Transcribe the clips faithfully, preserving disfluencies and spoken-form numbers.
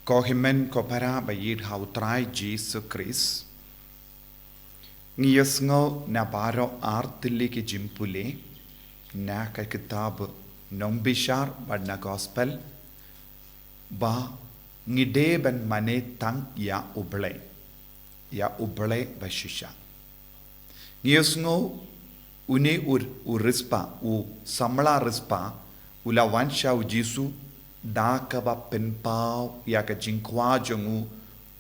Ko hynmen ko para ba ïeit ha u Trai Jisu Khrist. Ngi ïohsngew na baroh ar tylli ki jingpule na ka kitab Nongbishar bad na Gospel ba ngi dei ban mane tang ïa U Blei, ïa U Blei ba shisha. Ngi ïohsngew une u, u riewspah, u samla riewspah, u la wan sha u Jisu da kaba pynpaw ïa ka jingkwah jong u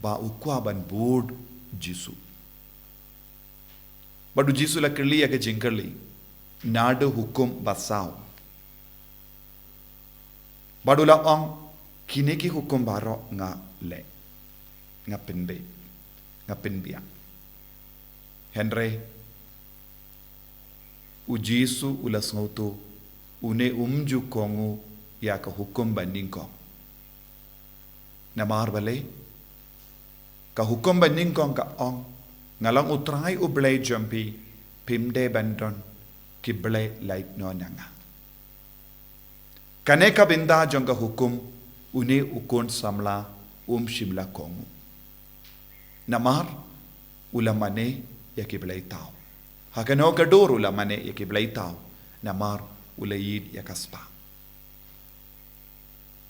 ba u kwah ban bud Jisu. Bad u Jisu la kylli ïa ka jingkylli, naduh hukum ba saw. Bad u la ong, kine ki hukum baroh nga leh, nga pynbeit, nga pynbiang. Hynrei u Jisu u la sngewthuh, une um ju kohnguh ïa ka hukum ba nyngkong. Namar balei? Ka hukum ba nyngkong ka ong, nga long U Trai U Blei jong phi, phim dei ban don ki blei lait noh na nga. Kane ka bynta jong ka hukum une u khun samla um shym la kohnguh. Namar u la mane ïa ki blei thaw. Ha kano ka dur u la mane ïa ki blei thaw, namar u la ïeit ïa ka spah.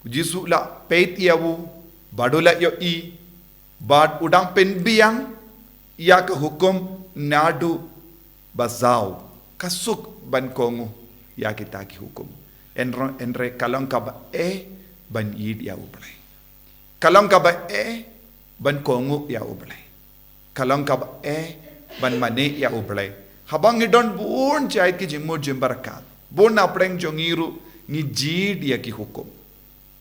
U Jisu u la peit ïa u, bad u la ïohi, bad u dang pynbiang ïa ka hukum naduh ba saw, ka suk ban kohnguh ïa kita ki hukum. Hynrei, hynrei ka long kaba eh ban ïeit ïa U Blei. Ka long kaba eh ban kohnguh ïa U Blei. Ka long kaba eh ban mane ïa U Blei. Haba ngi don bun jait ki jingmut jingpyrkhat, bun na pdeng jong ngi ruh ngi jied ïa ki hukum.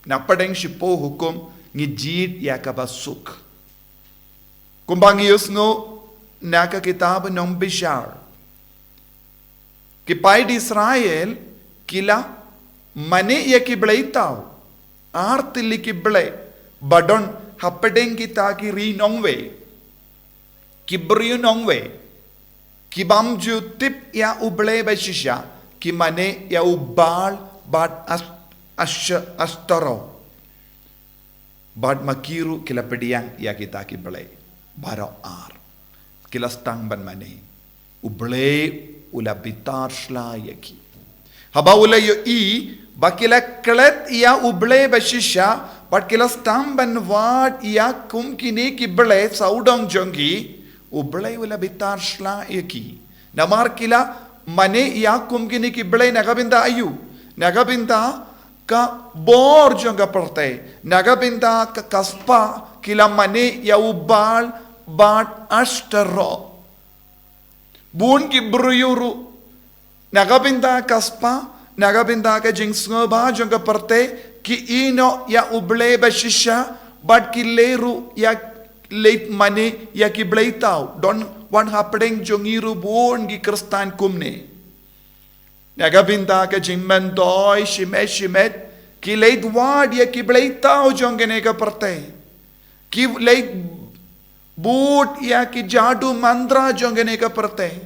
Na pdeng shiphew hukum ngi jied ïa kaba suk. Kumba ngi ïohsngew na ka kitab Nongbishar, ki paid Israel ki la mane ïa ki blei thaw, ar tylli ki blei ba don hapdeng kita ki ri nongwei, ki briew nongwei, ki bym ju tip ïa U Blei ba shisha, ki mane ïa u Baal bad As-, Ash-, Ashtaroth. Bad ma ki ruh ki la pdiang ïa kita ki blei baroh ar. Ki la sdang ban mane. U Blei u la bitar sla ïa ki. Haba u la ïohi ba ki la klet ïa U Blei ba shisha, bad ki la sdang ban wad ïa kum kine ki blei sawdong jong ki, U Blei u la bitar sla ïa ki. Namar ki la mane ïa kum kine ki blei na ka bynta aïu? Na ka bynta ka bor jong ka pyrthei, na ka bynta ka, ka spah, ki la mane ïa u Baal bad Ashtaroth. Bun ki briew ruh, na ka bynta ka spah, na ka bynta ka jingsngewbha jong ka pyrthei, ki ïehnoh ïa U Blei ba shisha, bad ki leit ruh ïa leit mane ïa ki blei thaw, don wan hapdeng jong ngi ruh bun ki Khristan kumne. Na ka bynta ka jingmyntoi shimet shimet, ki leit wad ïa ki blei thaw jong kane ka pyrthei. Ki leit bud ïa ki jadu mantra jong kane ka pyrthei.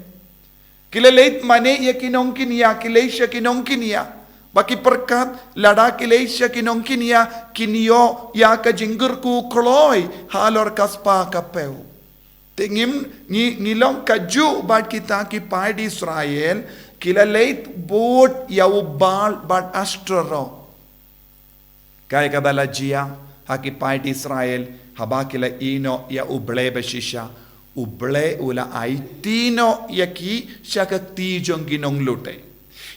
Ki la leit mane ïa ki nongkynïa, ki leit sha ki nongkynïa. Ba ki pyrkhat lada ki leit sha ki nongkynïa, kin ïoh ïa ka jingkyrkhu kloi halor ka spah ka phew. Te ngim, ngi, ngi long kajuh bad kita ki paid Israel, ki la leit bud ïa u Baal bad Ashtaroth. Kaei kaba la jia ha ki paid Israel, haba ki la ïehnoh ïa U Blei ba shisha, U Blei u la aiti noh ïa ki sha ka kti jong ki nonglute.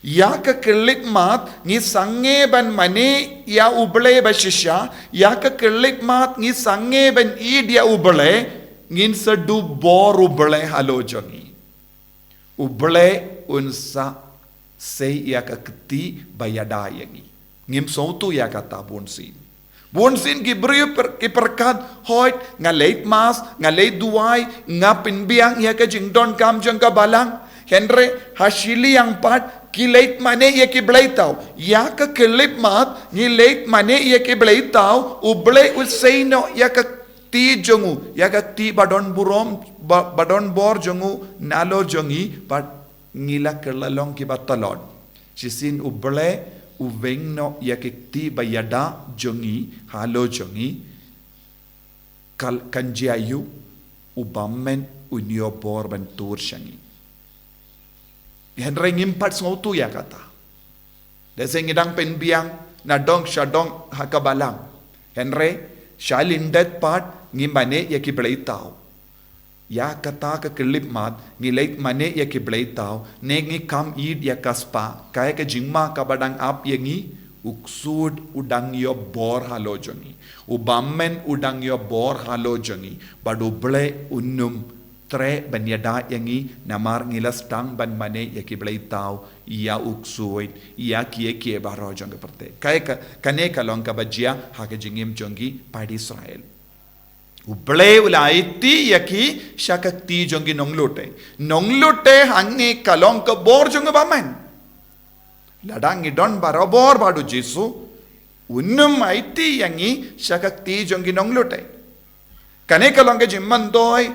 Ïa ka khyllipmat ngi sangeh ban mane ïa U Blei ba shisha, ïa ka khyllipmat ngi sangeh ban ïeit ïa U Blei, ngin sa duh bor U Blei halor jong ngi. U Blei un sa sei ïa ka kti ba ïada ïa ngi. Ngim sngewthuh ïa kata bun sien. Bun sien ki briew per-, ki pyrkhat, hooid, nga leit mass, nga leit duwai, nga pynbiang ïa ka jingdonkam jong ka balang. Hynrei ha shiliang pat ki leit mane ïa ki blei thaw. Ïa ka khyllipmat ngi leit mane ïa ki blei thaw, U Blei u sei noh ïa ka kti jong u, ïa ka kti ba don burom, ba, ba don bor jong u nalor jong ngi, bad ngi la kylla long kiba tlot. Shisien U Blei u weng noh ïa ka kti ba ïada jong ngi halor jong ngi. Kal kan jia ïa u bymmen un ïoh bor ban tur sha ngi. Hynrei ngim pat sngewthuh ïa kata. Lehse ngi dang pynbiang na dong sha dong ha ka balang. Hynrei sha lyndet pat ngi mane ïa ki bleithaw. Ïa kata ka khyllipmat, ngi leit mane ïa ki bleithaw, ne ngi kam ïeit ïa ka spah, kaei ka jingma kaba dang ap ïa ngi, u ksuid u dang ïoh bor halor jong ngi. U bymmen u dang ïoh bor halor jong ngi. Bad U Blei un ym treh ban ïada ïa ngi, namar ngi la sdang ban mane ïa ki bleithaw, ïa u ksuid, ïa kiei kiei baroh jong ka pyrthei. Kaei ka, kane ka long kaba jia ha ka jingim jong ki paid Israel. U Blei u la aiti ïa ki sha ka kti jong ki nonglute. Nonglute hangne ka long ka bor jong u bymmen. Lada ngi don barabor bad U Jisu, un ym aiti ïa ngi sha ka kti jong ki nonglute. Kane ka long ka jingmyntoi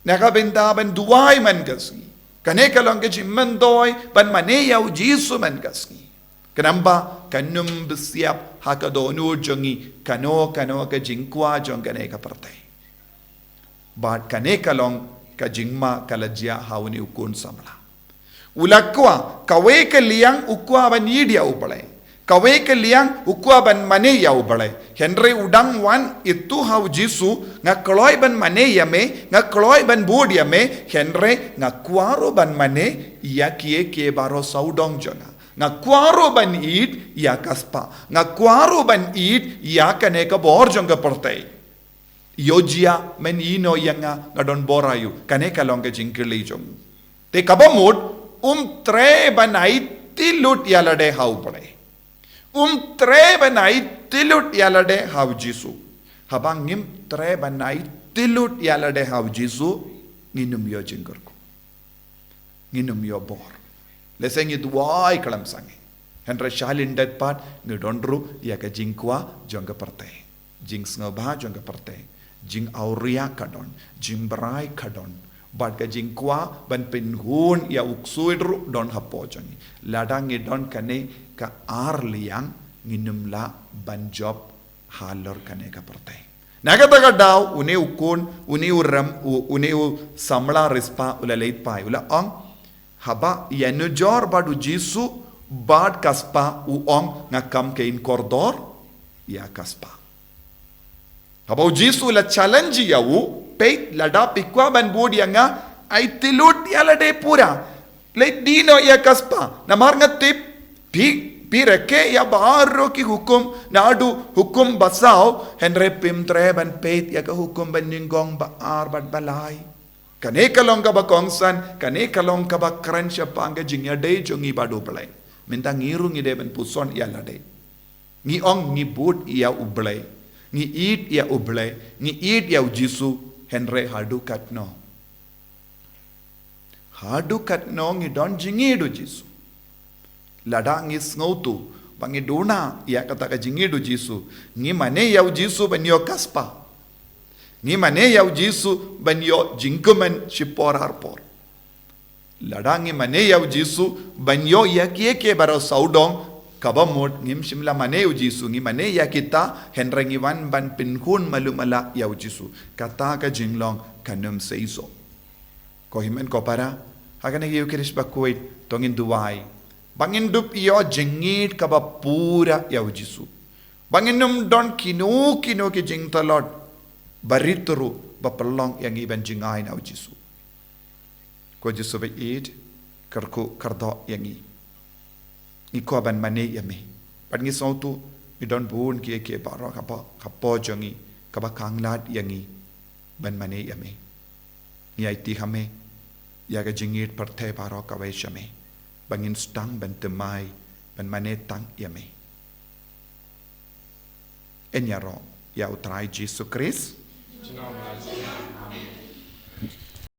na ka bynta ban duwai man ka sngi. Kane ka long ka jingmyntoi ban mane ïa U Jisu man ka sngi. Khnang ba kan ym bisiap ha ka dohnud jong ngi kano kano ka jingkwah jong kane ka pyrthei. Bad kane ka long ka jingma ka la jia ha une u khun samla. U la kwah, kawei ka liang u kwah ban ïeit ïa U Blei. Kawei ka liang u kwah ban mane ïa U Blei. Hynrei u dang wan ïathuh ha U Jisu, nga kloi ban mane ïa me, nga kloi ban bud ïa me, hynrei nga kwah ruh ban mane ïa kiei kiei baroh sawdong jong nga. Nga kwah ruh ban ïeit ïa ka spah. Nga kwah ruh ban ïeit ïa kane ka bor jong ka pyrthei. Ïoh jia men ïehnoh ïa nga, nga don bor aïu? Kane ka long ka jingkylli jong u. Te kaba mut, um treh ban aiti lut ïa lade ha U Blei. Um treh ban aiti lut ïa lade ha U Jisu. Haba ngim treh ban aiti lut ïa lade ha U Jisu, ngin ym ïoh jingkyrkhu. Ngin ym ïoh bor. Lehse ngi duwai khlem sangeh. Hynrei sha lyndet pat ngi don ruh ïa ka jingkwah jong ka pyrthei. Jingsngewbha jong ka pyrthei. Jingawria ka don. Jingbrai ka don. Bad ka jingkwah ban pynhun ïa u ksuid ruh don hapoh jong ngi. Lada ngi don kane ka ar liang, ngin ym lah ban jop halor kane ka pyrthei. Na kata ka daw, une u khun, une u rem, u-, une u samla riewspah u la leit phai, u la ong, haba ïanujor bad U Jisu bad ka spah, u ong, nga kham kein kordor ïa ka spah. Haba U Jisu u la challenge ïa u, peit, lada phi kwah ban bud ïa nga, aiti lut ïa lade pura. Leit die noh ïa ka spah. Namar nga tip, phi, phi rakhe ïa baroh ki hukum, naduh hukum basaw, hynrei phim treh ban peit ïa ka hukum banyngkong, ba ar bad ba lai. Kane ka long kaba kongsan, kane ka long kaba kren shaphang ka jingïadei jong ngi bad U Blei. Mynta ngi ruh ngi dei ban puson ïa lade. Ngi ong ngi bud ïa U Blei. Ngi ïeit ïa U Blei. Ngi ïeit ïa U Jisu, hynrei haduh katno? Haduh katno ngi don jingïeit U Jisu? Lada ngi sngewthuh ba ngi duna ïa kata ka jingïeit U Jisu, ngi mane ïa U Jisu ban ïoh ka spah. Ngi mane ïa U Jisu ban ïoh jingkmen shipor arpor. Lada ngi mane ïa U Jisu ban ïoh ïa kiei kiei baroh sawdong, kaba mut ngim shym la mane U Jisu, ngi mane ïa kita, hynrei ngi wan ban pynhun malu mala ïa U Jisu. Kata ka jinglong kan ym seisoh. Ko hynmen ko para, ha kane ka Ïukharist bakhuid, to ngin duwai ba ngin dup ïoh jingïeit kaba pura ïa U Jisu. Ba ngin ym don kino kino ki jingtlot barit ruh ba pynlong ïa ngi ban jngai na U Jisu. Ko Jisu ba ïeit, kyrkhu kyrdoh ïa ngi. Ngi kwah ban mane ïa me. Bad ngi sngewthuh ngi don bun kiei kiei baroh kaba, kaba jong ngi, kaba khanglad ïa ngi ban mane ïa me. Ngi aiti ha me ïa ka jingïeit pyrthei baroh kawei sha me, ba ngin sdang ban thymmai ban mane tang ïa me. Yn ïaroh ïa U Trai Jisu Khrist.